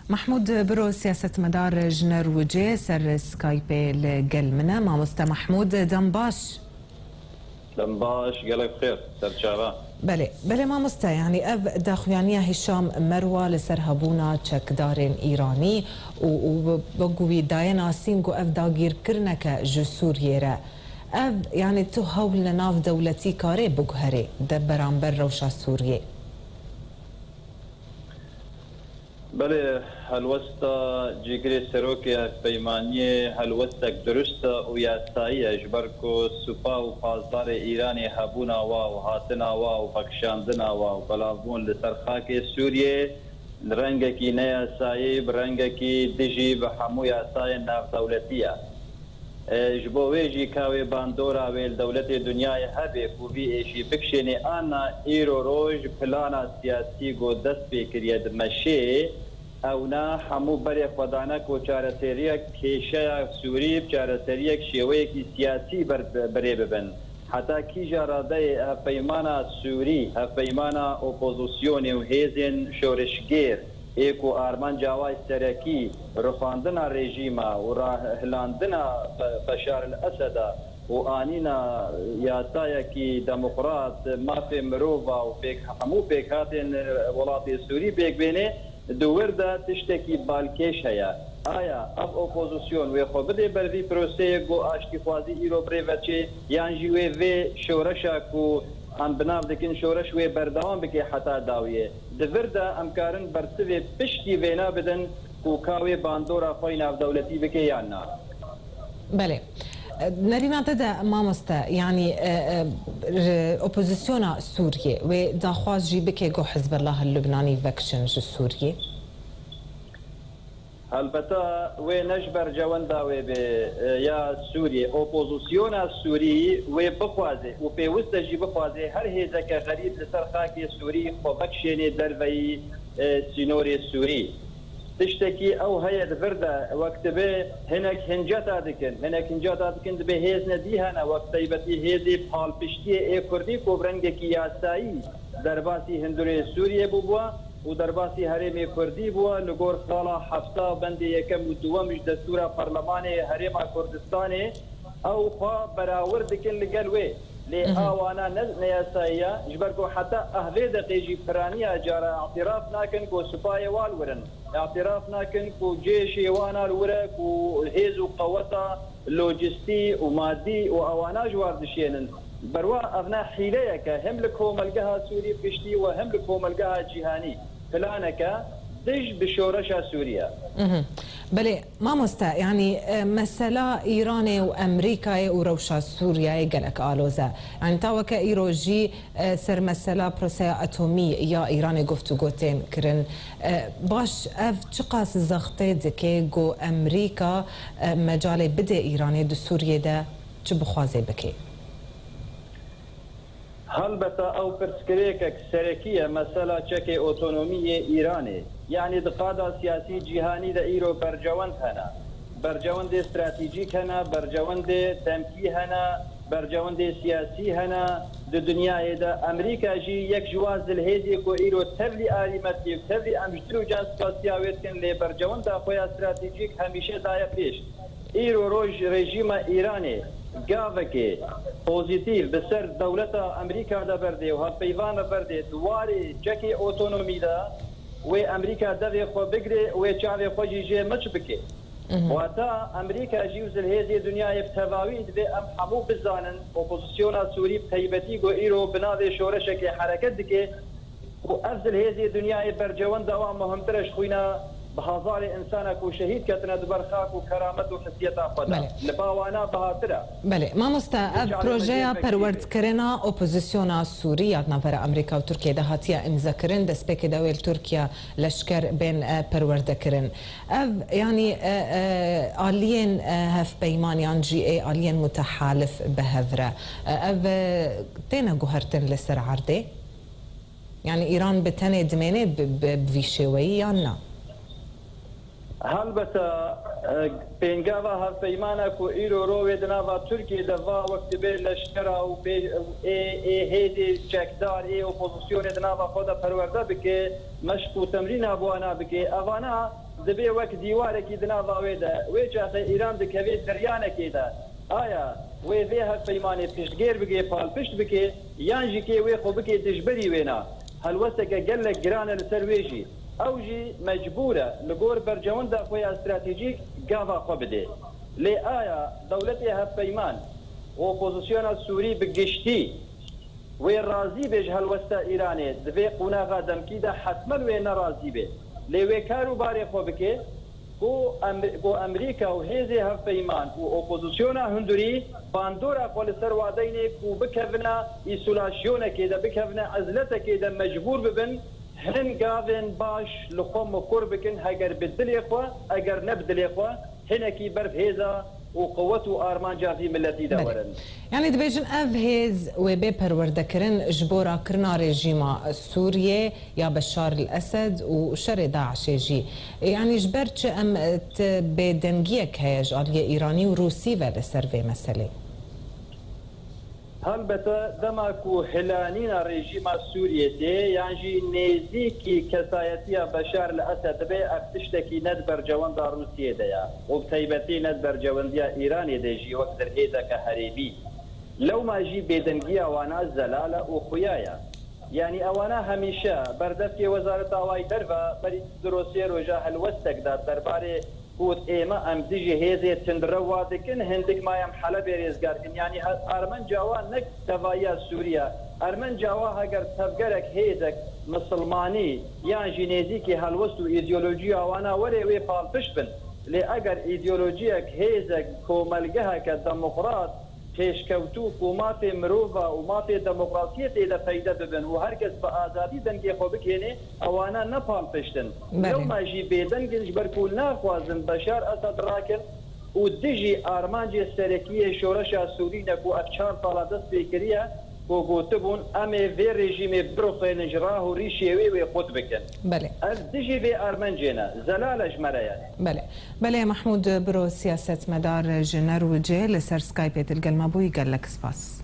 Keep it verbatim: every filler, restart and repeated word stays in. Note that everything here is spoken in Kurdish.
Mehmûd Biro, siyasetmedar ji Norwicê, ser Skypeê li gel min e. Mamoste Mehmûd, dem baş. Dem baş, gelek xêr, serçava. Belê, belê mamoste, yanî ev daxuyaniya Hîşam Merwa li ser hebûna çekdarên Îranî û, û bi, bi guvî daye nasîn ku ev dagîrkirineke ji Sûriyê re. Ev, yanî tu hewl li nav dewletî karê biguherê de beramber rewşa Sûriyê? Belê, helwesta cîgirê serokê hevpeymaniyê helwestek dirust e û yasayî ye, ji ber ku supa û pasdarê Îranê hebûna wa û hatina wa û vekişandina wa û belavbûn li ser xakê Sûriyê li rengekî neyasayî, bi rengekî dijî bi hemû yasayên navdewletî ye. E, ji bo wê jî ka wê bandora wê li dewletê dinyayê hebe ku vî êşî bikişênê, ana îro roj plana siyasî ku dest pê kiriye di meşê, ewna hemû berê xwe dane ku çareseriyek kêşeya Sûrî bi çareseriyek şêweyekî siyasî ber, berê bibin. Heta kîja radeyê hevpeymana Sûrî, hevpeymana opozisyonê û hêzên şoreşgêr ê ku armanca wa serekî rixandina rejîma û rahilandina Be-, Beşar el-Eseda û anîna yasayekî demokrat, mafê mirova û pêk, hemû pêkhatên welatê Sûrî pêk bênê, di wir de tiştekî balkêş heye. Aya ev opozîsyon wê xwe bidê ber vî proseyê ku aştîxwazî îro bi rê ve çê, yan jî wê vê şoreşa ku em bi nav dikin şoreş wê berdewam bike heta dawiyê? Di vir de em karin bersivê piştî vêna bidin ku ka wê bandora xwe yî navdewletî bike yan na? Belê. Nerîna te de mamoste, yanî, e, e, r-, opozisyona Sûriyê wê daxwaz jî bike ku Hizbullah li Lubnanî vekişin ji Sûriyê? Helbete wê ne ji bercewenda wê bê, e, ya Sûriyê. Opozisyona Sûrî wê bixwaze û pêwist e jî bixwaze her hêzeke xerîb li ser xakê Sûrî xwe vekişênê derveyî, e, sînorê Sûrî. Tiştekî ew heye di vir de wek dibe hinek hinceta dikin. Hinek hinceta dikin dibe hêzne dî hene, wek taybetî hêzê palpiştiyê ê Kurdî ku bi rengekî yasayî derbasî hundirê Sûriyê bûbû û derbasî herêmê Kurdî bû, li gor xala hefta bendê yekem û duwem ji destûra Parlemanê Herêma Kurdistanê ew xwe berawir dikin li gel wê. Lê Mhm. a wana ne, ne yasayî ye, ji ber ku heta ev vê deqê jî piraniya cara îtiraf nakin ku sipayê wan li wir in. Îtiraf nakin ku cêşê wan a li wir e, ku hêz û qeweta lojistî û madî û ewana ji war dişênin. Berwa ev ne hîleyeke hem li komelgeha Sûrî piştî û hem li komelgeha cîhanî planeke dij bi şoreşa Sûrî ye. Mhm. Belê, mamoste, yanî, e, mesela Îranê û Amerîkayê û rewşa Sûriyeyê gelek aloz e. Yanî, ta weke îro jî, e, ser mesela proseya atomî ya Îranê guftûgo tên kirin. E, baş, ev çiqas zextê dike ku Amerîka, e, mecalê bide Îranê di Sûriyê de çi bixwaze bike? Helbete ew pirsgirêkek serekî ye, mesela çekê otonomî yê Îranê. Yanî di qada siyasî cîhanî de îro bercewend hene. Bercewendê stratejîk hene, bercewendê demkî hene, bercewendê siyasî hene. Di dinyayê de Amerîka jî yek ji wan zilhêzê ku îro tevlî arîmet dê û tevlî em ji dil û can spasiya wê dikin, lê bercewenda xwe ya stratejîk hemîşe daye pêş. Îro roj rejîma Îranê gavekê pozîtîf bi ser dewleta Amerîka de berdê û hevpeyvan re berdê di warê çekê otonomî de wê Amerîka devê xwe bigirê, wê çavê xwe jî jê miç bike. Mhm. Wata Amerîka jî û zilhêzê dinyayê bi tevawî divê em hemû bizanin, opozisyona Sûrî bi taybetî ku îro bi navê şoreşekê hereket dike, û ev zilhêzê dinyayê bercewenda wan muhimtir e ji xwîna bi hezarê insana ku şehîd ketine di ber xak û keramet û hesiyeta xwe de. Belê. Li ba wana bihatir e. Belê. Mamoste, ev çavê projeya min jê vekirî be. Perwerdkirina opozisyona Sûrî ya di navbera Amerîka û Tirkiyê de hatiye îmzekirin, destpêkê de wê li Tirkiye leşker bên, e, perwerdekirin. Ev, yanî, e, e, aliyên, e, hevpeyman yan jî ê aliyên mutehalif bi hev re, e, ev, e, têne guhertin li ser erdê? Yanî Îran bi tenê dimêne bi, bi, bi vî şêweyî yan na? Helbete, e, pêngava hevpeymana ku îro ro wê di nava Tirkiyê de va wek dibe leşkera û pê-, ê, ê hêzê çekdar, ê opozisyonê di nava xwe de perwerde bike, meşq û temrîna bi wana bike, evana dibe wek dîwarekî di nava wê de. Wê çaxê Îran dikeve deryanekê de. Aya wê vê hevpeymanê piştgêr bike, palpişt bike, yan jî kê wê xwe bike dijberî wêna? Helwesteke gelek giran e li ser wê jî. Ew jî mecbûr e, li gor bercewenda xwe ya stratejîk gava xwe bidê. Lê aya dewletê hevpeyman û opozisyona Sûrî bi giştî wê razî bê ji helwesta Îranê, di vê qonaxa demkî de hetmen wê nerazî bê. Lê wê kar û barê xwe bike ku Em-, ku Amerîka û hêzê hevpeyman û opozisyona hundirî bandora xwe li ser wa deynê ku bikevine îsolasyonekê de, bikevine ezletekê de mecbûr bibin hin gavên baş li xwe mikur bikin, heger bi dilê xwe, eger ne bi dilê xwe, hinekî ber hêza û quwet û armanca vî miletî de Belê. werin. Yanî dibêjin ev hêz wê bê perwerdekirin ji bo rakirina rejîma Sûriyê ya Beşar el Esed û şerê DAIŞê jî. Yanî ji ber çi em, e, ti bêdengiyek heye ji aliyê Îranî û Rûsî ve li ser vê meselê? Helbete dema ku hilanîna rejîma Sûriyê tê yan jî nêzîkî kesayetiya Beşar el Esed dibe, ev tiştekî ne di bercewenda Rûsiyê de ye û bi taybetî ne di bercewendiya Îranê de jî wek dirhêzeke herêmî. Lewma jî bêdengiya wana zelal e û xuya ye. Yanî ewana hemîşe berdevkê Wezareta Awayî Derve berî du roj sê roja helwestek da derbarê ku ême em dijî hêzê tundrew wa dikin, hindik ma em Helebê rêzgar kin. Yanî e-, armenca wa ne tevahiya Sûriye. Armenca wa heger tevgerek hêzek misilmanî yan jî nêzîkî helwest û îdeolojiya wana were wê palpişt bin. Lê eger îdeolojiyek, hêzek, komelgeheke demokrat, pêşkewtû ku mafê mirova û mafê demokrasiyê tê de peyde bibin û her kes bi azadî dengê xwe bikênê, ewana ne palpişt in. Belê. Lewma jî bêdeng in, ji ber ku naxwazin Beşar Esed rakin û dijî armancê serekî yê şoreşa Sûrî ne ku ev çar sala dest pê kiriye, ku gotibûn, em ê vê rejîmê biruxênin ji rah û rîşê wê, wê qut bikin. Belê. Ev dijî vê armencê ne. Zelal e ji me re ye. Belê. Belê, Mehmûd Biro, siyasetmedar ji Nerwicê, li ser Skypeê dilgel me bûyî, gelek spas.